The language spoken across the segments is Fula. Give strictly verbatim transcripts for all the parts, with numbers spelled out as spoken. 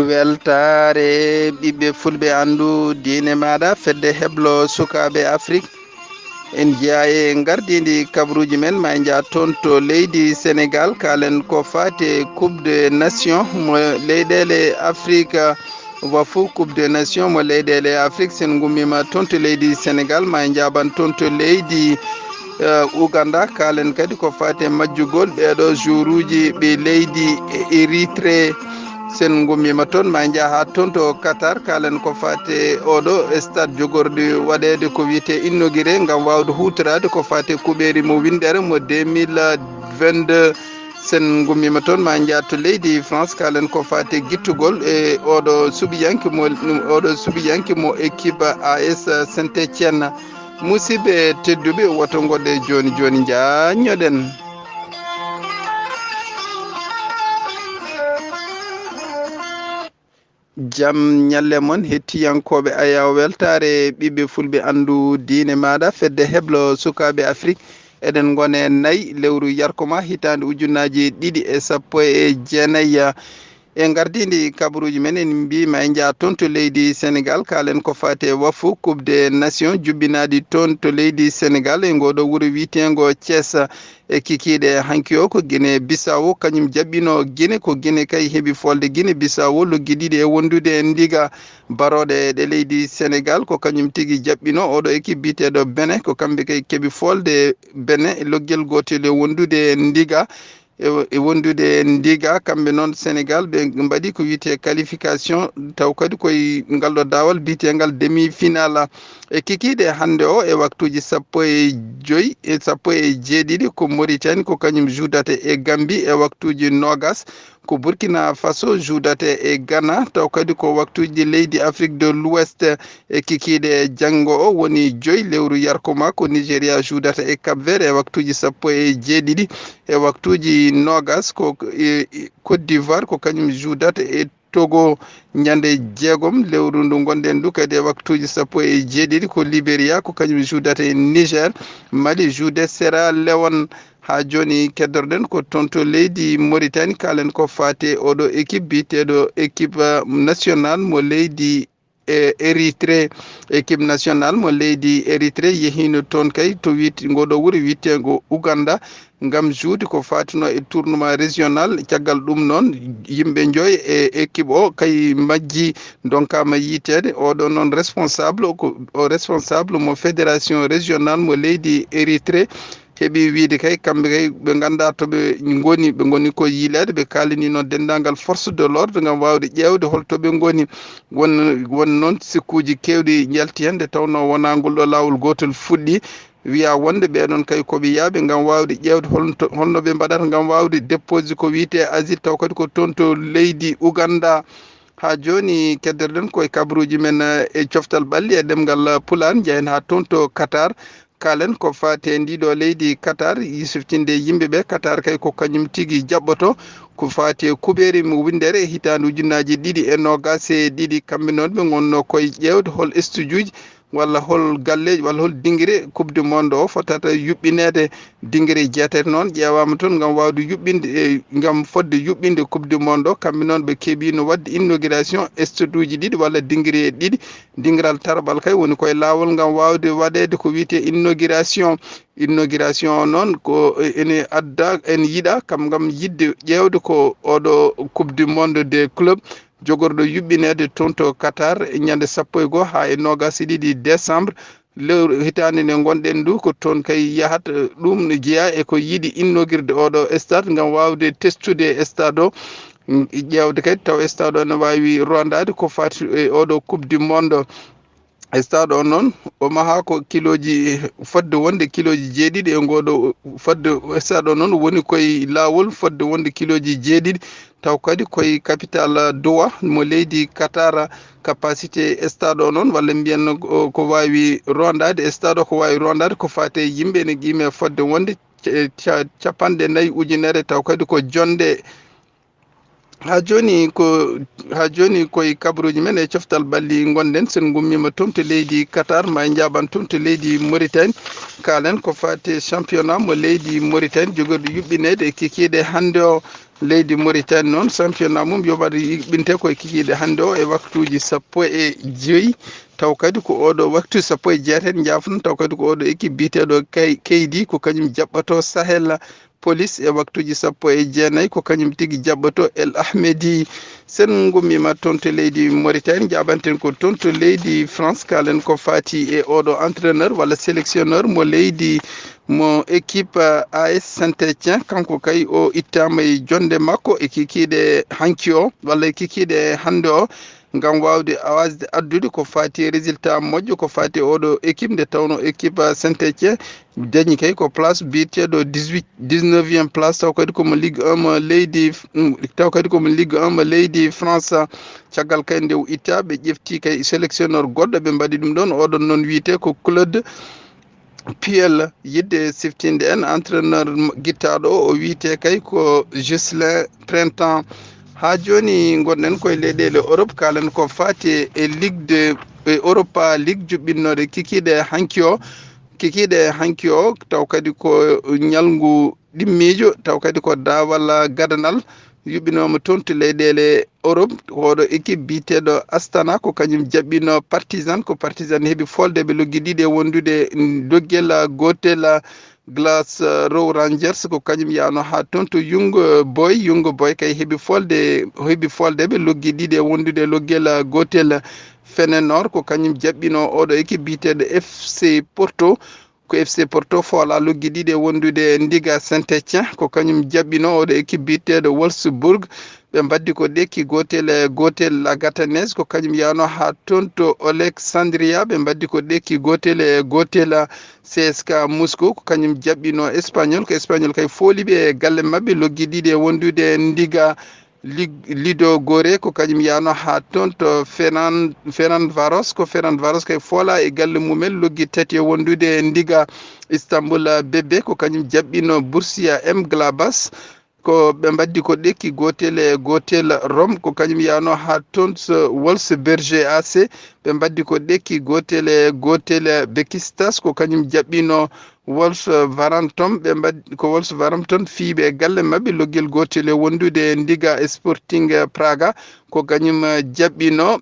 Weltaare ɓiɓɓe fulɓe anndu diine maaɗa fedde heblo sukaaɓe Afrik. En jeyaa e ngardiindi kabaruuji men, ma en njah toon to leydi Senegaal, kaalen ko faati e Coupe de Nation mo leyɗeele Afrik. Wa fuu Coupe de Nation mo leyɗeele Afrik, sen ngummiima toon to leydi Senegaal, ma en njaaban toon to leydi eh, Uganda, kaalen kadi ko faati e majjugol ɓeeɗo jouruuji ɓe leydi Eritree. Sen ngummiima toon, ma en njah haa toon to Qatar, kaalen ko faati e ooɗo stade jogorɗi waɗeede ko wiyetee inauguré ngam waawde huutoraade ko faati e kuɓeeri mo winndere mo deux mille vingt-deux. Sen ngummiima toon, ma en njah to leydi France, kaalen ko faati e gittugol e ooɗo suɓiyanke mo, ooɗo suɓiyanke mo équipe A S Saint-Étienne. Musidɓe tedduɓe, woto ngoɗe jooni jooni, njaññoɗen. Jam ñalle mon, hettiyankooɓe Ayaw Weltaare, ɓiɓɓe fulɓe anndu diine maaɗa, fedde heblo sukaaɓe Afrik. Eɗen ngone nayi lewru yarkoma hitaande ujunnaaji ɗiɗi e sappo e jeenayi. E ngardiindi kabaruuji men, en mbiima en njah toon to leydi Senegaal, kaalen ko faati e wafu Coupe de Nation jubbinaaɗi toon to leydi Senegaal, e ngooɗo wuro wiyeteengo Thiès. E kikiiɗe hanki o, ko Gine Bisawo kañum jaɓɓino Gine, ko Gine kay heɓi folde Gine Bisawo loggi ɗiɗi e wondude e ndiga. Barooɗe ɗe leydi Senegaal ko kañum tigi jaɓɓino ooɗo équipe biyeteeɗo Benin, ko kamɓe kay keɓi folde Benin loggel gootel e wondude e ndiga. E, e wondude e ndiga, kamɓe noon Senegaal ɓe mbaɗi ko wiyetee qualification, taw kadi koye ngal ɗo daawal biyeteengal demi-finale. E kikiiɗe hannde o, e waktuuji sappo e joy, e sappo e jeeɗiɗi, ko Mauritanie, ko kañum juudata e Gambie. E waktuuji noogas, ko Burkina Faso juudata e Ghana, taw kadi ko waktuuji leydi Afrique de l'Ouest. E kikiiɗe janngo o, woni joy lewru yarkoma, ko Nigeria juudata e Cap Vert e waktuuji sappo e jeeɗiɗi. E waktuuji noogas, ko e, e, Côte d'Ivoire, ko kañum juudata e Togo. Ñande jeegom lewru ndu ngonɗen ndu kadi, e waktuuji sappo e jeeɗiɗi, ko Liberia, ko kañum juudata e Niger. Mali juude Sierra Leone. Haa jooni keddorɗen ko toon to leydi Mauritanie, kaalen ko faati e ooɗo équipe biyeteeɗo équipe, eh, national mo leydi e Eritree. Équipe national mo leydi Eritree yehiino toon kay to wiyet-, ngoo ɗo wuro wiyeteengo Uganda ngam juude ko faatunoo e tournoi régional. Caggal ɗum noon, yimɓe njoy e équipe o kay majji, ndonkaama yiiteede. Oɗo noon responsable, ko o responsable mo fédération régional mo leydi Eritree. Heɓi wiyde kay, kamɓe kay ɓe nganndaa to ɓe ngoni, ɓe ngoni ko yiileede. Ɓe kaalini noon denndaangal force de l'ordre ngam waawde ƴeewde hol to ɓe ngoni. Won, won noon sikkuuji keewɗi njalti heen, nde tawnoo wonaa ngol ɗo laawol gootol fuɗɗi. Wiyaa wonde ɓee ɗoon kay ko ɓe yaaɓe ngam waawde ƴeewde holno, holno ɓe mbaɗata ngam waawde déposé ko wiyetee asile, taw kadi ko toon to leydi Uganda. Haa jooni, keddoto-ɗen ko e kabaruuji men, eh, e coftal ɓalli e ɗemngal Pulaar, njahen haa toon to Qatar. Kaalen ko faati e ndii ɗoo leydi Qatar, yusiftinnde yimɓe ɓe. Qatar kay ko kañum tigi jaɓɓoto ko faati e kuɓeeri mo winndere e hitaande ujunnaaji ɗiɗi e noogaas e ɗiɗi. Kamɓe noon ɓe ngonnoo ko e ƴeewde hol studiouji walla hol galleeji walla hol dingire Coupe du Monde o fotata yuɓɓineede. Dingire jeetati noon ƴeewaama toon ngam waawde yuɓɓinde, e, ngam fotde yuɓɓinde Coupe du Monde o. Kamɓe noon ɓe keɓiino waɗde inauguration stade uji ɗiɗi walla dingire ɗiɗi. Dingiral tataɓal kay woni ko e laawol ngam waawde waɗeede ko wiyetee inauguration. Inauguration o noon ko, e, ene adda, en yiɗa kam ngam yiɗde ƴeewde ko oɗo Coupe du Monde des clubs jogorɗo yuɓɓineede toon to Qatar e ñande sappo e goo haa e noogaas e ɗiɗi décembre. Lewru hitaande nde ngonɗen ndu, ko toon kay yahata, eh, ɗum ne jeyaa e ko yiɗi innogirde oɗo stade ngam waawde testude stade o, mm, ƴeewde kadi taw stade o ne waawi rondaade ko faati e oɗo Coupe du Monde. Stade o noon, o mahaa ko kilooji, fodde wonde kilooji jeeɗiɗi e ngooɗo, fodde stade o noon woni koye laawol fodde wonde kilooji jeeɗiɗi, taw kadi koye capital Doha mo leydi Qatar. Capacité stade o noon, walla mbiyen ko, ko waawi rondaade, stade o ko waawi rondaade ko faati e yimɓe ene qiimee fodde wonde ca-, ca-, capanɗe nayi ujunere, taw kadi ko jonnde Haa jooni ko, haa jooni koye kabaruuji men e coftal ɓalli ngonɗen. Sen ngummiima toon to leydi Qatar, ma en njaaɓan toon to leydi Mauritanie. Kaalen ko faati e championnat mo leydi Mauritanie jogorɗo yuɓɓineede e kikiiɗe hannde o. Leydi Mauritanie noon, championnat mum yoɓata yuɓɓinte koye kikiiɗe hannde o e waktuuji sappo e joy. Taw kadi ko ooɗo waktu sappo e jeetati, njaafno, taw kadi ko ooɗo équipe biyeteeɗo Kay-, Keydi, ko kañum jaɓɓatoo Sahel Police e waktuuji sappo e jeenayi, ko kañum tigi jaɓɓatoo El Ahmedi. Sen ngummiima toon to leydi Mauritanie, njaaɓanten ko toon to leydi France, kaalen ko faati e ooɗo entraîneur walla sélectionneur mo leydi, mo équipe, eh, A S Saint-Étienne. Kanko kay o ittaama e jonnde makko e kikiiɗe hanki o walla e kikiiɗe hannde o, ngam waawde, waasde addude ko faati e résultat moƴƴo, ko faati e ooɗo équipe, nde tawnoo équipe, eh, Saint-Étienne dañi kay ko place biyeteeɗo dix-huit, dix-neuvième place, taw kadi ko mo Ligue un mo leydi, mm, taw kadi ko mo Ligue un mo leydi France. Caggal kay nde o ittaa, ɓe ƴefti kay sélectionneur goɗɗo, ɓe mbaɗi ɗum ɗoon. Oɗon noon wiyetee ko Claude Puel. Yiɗde siftinde en, entraîneur m-, gittaaɗo o, o wiyetee kay ko Jocelyn Printemps. Haa jooni ngonɗen koye leyɗeele Europe, kaalen ko faati e Ligue de, e Europa League juɓɓinnooɗe kikiiɗe hanki o. Kikiiɗe hanki o, taw kadi ko ñalngu ɗimmiijo, taw kadi ko daawal gadanal, yuɓɓinooma toon to leyɗeele Europe. Oɗo équipe biyeteeɗo Astana, ko kañum jaɓɓino Partizan, ko Partizan heɓi folde, ɓe loggi ɗiɗi e wondude loggel gootel. Glasgow Rangers, ko kañum yahno haa toon to Young Boy. Young Boy kay heɓi folde, heɓi folde, ɓe loggi ɗiɗi e wondude loggel gootel. Feyenoord, ko kañum jaɓɓino oɗo équipe biyeteeɗo F C Porto. Ko F C Porto foola loggi ɗiɗi e wondude ndiga Saint-Étienne, ko kañum jaɓɓino oɗo équipe biyeteeɗo Wolfsburg. Ɓe mbaddi ko ɗekki gootel e gootel. La Gatanese, ko kañum yahno haa toon to Alexandria, ɓe mbaddi ko ɗekki gootel e gootel. C S K Moscou, ko kañum jaɓɓino Espagnol, ko Espagnol kay fooli ɓe e galle maɓɓe, loggi ɗiɗi e wondude ndiga. Lig-, Lido Gore, ko kañum yahno haa toon to Fenan-, Ferencvaros, ko Ferencvaros kay foola e galle mumen, loggi tati e wondude ndiga. Istanbul Bebe, ko kañum jaɓɓino Borussia Mönchengladbach, ko ɓe mbaddi ko ɗekki gootel e gootel. Rome, ko kañum yahno haa toon to Wolfsberger A C, ɓe mbaddi ko ɗekki gootel e gootel. Besiktas, ko kañum jaɓɓino Wolverhampton, ɓe mbad-, ko Wolverhampton fii ɓe e galle maɓɓe, loggel gootel e wondude ndiga. Sporting Praga, ko kañum jaɓɓino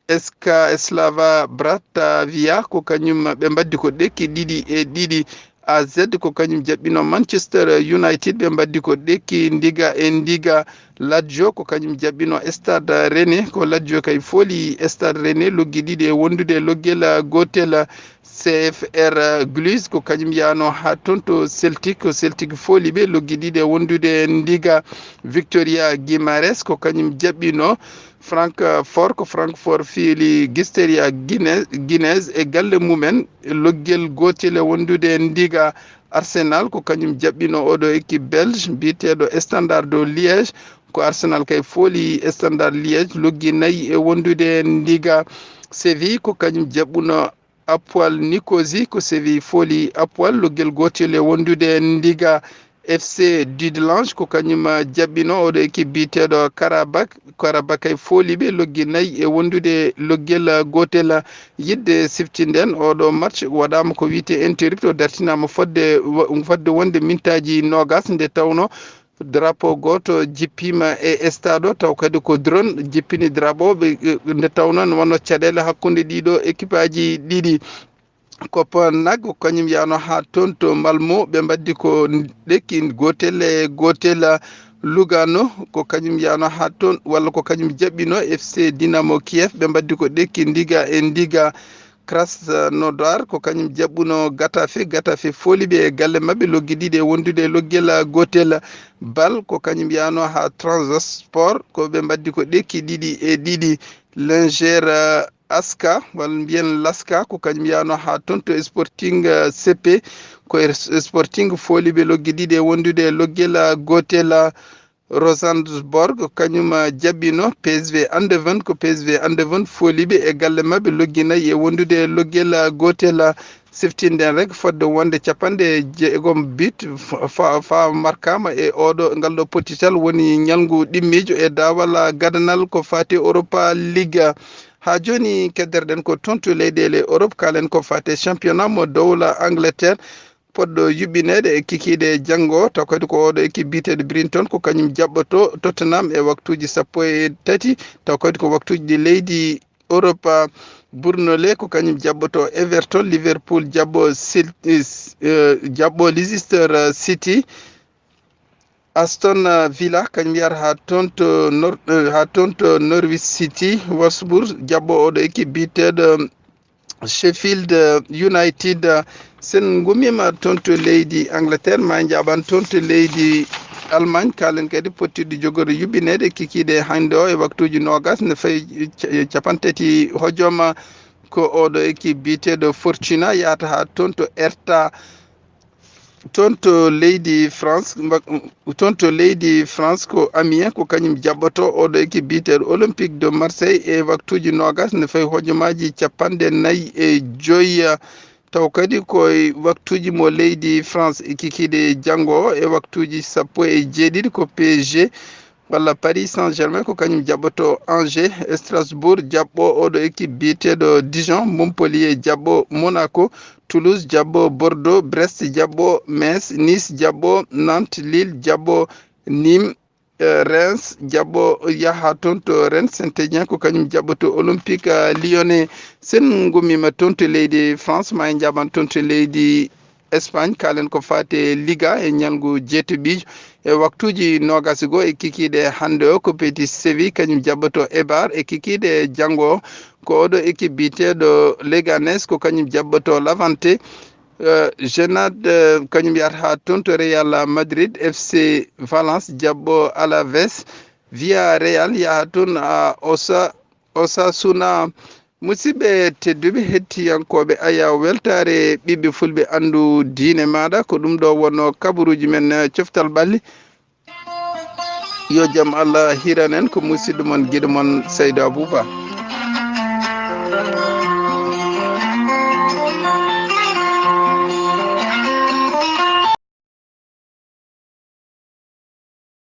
S K Slava Bratavia, ko kañum ɓe mbaddi ko ɗekki ɗiɗi e ɗiɗi. A Z, ko kañum jaɓɓino Manchester United, ɓe mbaddi ko ɗekki ndiga e ndiga. Lazio, ko kañum jaɓɓino Stade Rennais, ko Lazio kay fooli Stade Rennais, loggi ɗiɗi e wondude loggel gootel. C F R Cluj, ko kañum yahno haa toon to Celtic, ko Celtic fooli ɓe, loggi ɗiɗi e wondude ndiga. Victoria Guimarães, ko kañum jaɓɓino Francfort, ko Francfort fiili Guistoria Guine-, Guinez e galle mumen, loggel gootel e wondude ndiga. Arsenal, ko kañum jaɓɓino oɗo équipe belge biyeteeɗo Standard de Liège, ko Arsenal kay fooli Standard Liège, loggi nayi e wondude ndiga. Séville, ko kañum jaɓɓuno Apoel Nicosie, ko Séville fooli Apoel, loggel gootel e wondude ndiga. F C Dudelange, ko kañum, ah, jaɓɓino oɗo équipe biyeteeɗo Karabakh. Karabakh kay fooli ɓe, loggi nayi e wondude loggel, ah, gootel. Yiɗde siftinden oɗo match waɗaama ko wiyetee interruption, dartinaama fodde wo-, fodde wonde mintaaji noogas, nde tawno drapeau gooto jippiima e stade o, taw kadi ko drone jippini drapeau ɓe, e, nde tawno ne wonno caɗeele hakkunde ɗiɗo équipe aji ɗiɗi. Copenhague, ko kañum yahno haa toon to Malmo, ɓe mbaddi ko ɗekki gootel e gootel. Lugano, ko kañum yahno haa toon, walla ko kañum jaɓɓino F C Dynamo Kiev, ɓe mbaddi ko ɗekki ndiga e ndiga. Krasnodar, ko kañum jaɓɓuno Getafe. Getafe fooli ɓe e galle maɓɓe, loggi ɗiɗi e wondude e loggel gootel. Bâle, ko kañum yahno haa Trabzonspor, ko ɓe mbaddi ko ɗekki ɗiɗi e ɗiɗi. Lenjer, eh, Aska, walla mbiyen Laska, ko kañum yahno haa toon to Sporting, eh, C P. Ko er-, Sporting fooli ɓe, loggi ɗiɗi e wondude e loggel, eh, gootel. Rosenborg, kañum, ah, jaɓɓino P S V Eindhoven, ko P S V Eindhoven fooli ɓe e galle maɓɓe, loggi nayi e wondude e loggel, ah, gootel. Ah, Siftinden rek fodde wonde capanɗe jeegom bit fa- fa- fa markama e oɗo ngal ɗo pottital woni ñalngu ɗimmiijo e daawal gadanal ko fati Europa League. Ha joni kedderɗen ko toon to leyɗeele Europe, kalen ko fate championnat mo dowla Angleterre, poɗɗo yuɓɓineede e kikiiɗe janngo, taw kadi ko oɗo équipe biyeteeɗo Brinton ko kañum jaɓɓoto Tottenham e waktuuji sappo e tati, taw kadi ko waktuuji ɗi leydi Europe. Burnole ko kañum jaɓɓoto Everton, Liverpool jaɓɓo Cel- eh, jaɓɓo Leicester City, Aston Villa kañum yahata ha toon to Nor- eh, ha toon to Norwich City, Wolfsburg jaɓɓo oɗo équipe biyeteeɗo Sheffield United. Sen ngummima toon to leydi Angleterre, ma njaɓan toon to leydi Allemagne, kalen kadi pottiɗo jogorde yuɓɓineede kikiiɗe hannde o e waktuuji noogas ne fayi ca- capantati hojoma. Ko oɗo équipe biyeteeɗo Fortuna yahata ha toon to Erta, toon to leydi France, mba- toon to leydi France ko Amiens ko kañum jaɓɓoto oɗo équipe biyeteeɗo Olympique de Marseille e waktuuji noogas ne fayi hojomaaji capanɗe nayi e joyi. Taw kadi ko e waktuuji mo leydi France e kikiiɗe janngo o e waktuuji sappo e jeeɗiɗi ko P S G walla Paris Saint-Germain ko kañum jaɓɓoto Angers, Strasbourg jaɓɓo oɗo équipe biyeteeɗo Dijon, Montpellier jaɓɓo Monaco, Toulouse jaɓɓo Bordeaux, Brest jaɓɓo Metz, Nice jaɓɓo Nantes, Lille jaɓɓo Nîmes, eh, Reims jaɓɓo yaha toon to Rennes Saint-Étienne ko kañum jaɓɓoto Olympique eh, Lyonnais. Sen ngummima toon to leydi France ma en njaɓan toon to leydi Espagne, kalen ko fate Liga e ñalngu jeetaɓiijo e waktuuji noogas e goo e kikiiɗe hannde o ko Betis Séville kañum jaɓɓoto Eibar e kikiiɗe janngo o ko oɗo équipe biyeteeɗo Leganés ko kañum jaɓɓoto Levante. Eh, Grenade eh, kañum yahata ha toon to Real Madrid, F C Valence jaɓɓo Alaves, Villarreal yaha toon ha Osa- Osasuna. Musidɓe tedduɓe hettiyankooɓe Aya Weltaare ɓiɓɓe fulɓe anndu diine maaɗa ko ɗum ɗo wonno kabaruuji men eh, coftal ɓalli. Yo jam Allah hiran en ko musidɗo mon giɗo mon Saydo Abouba.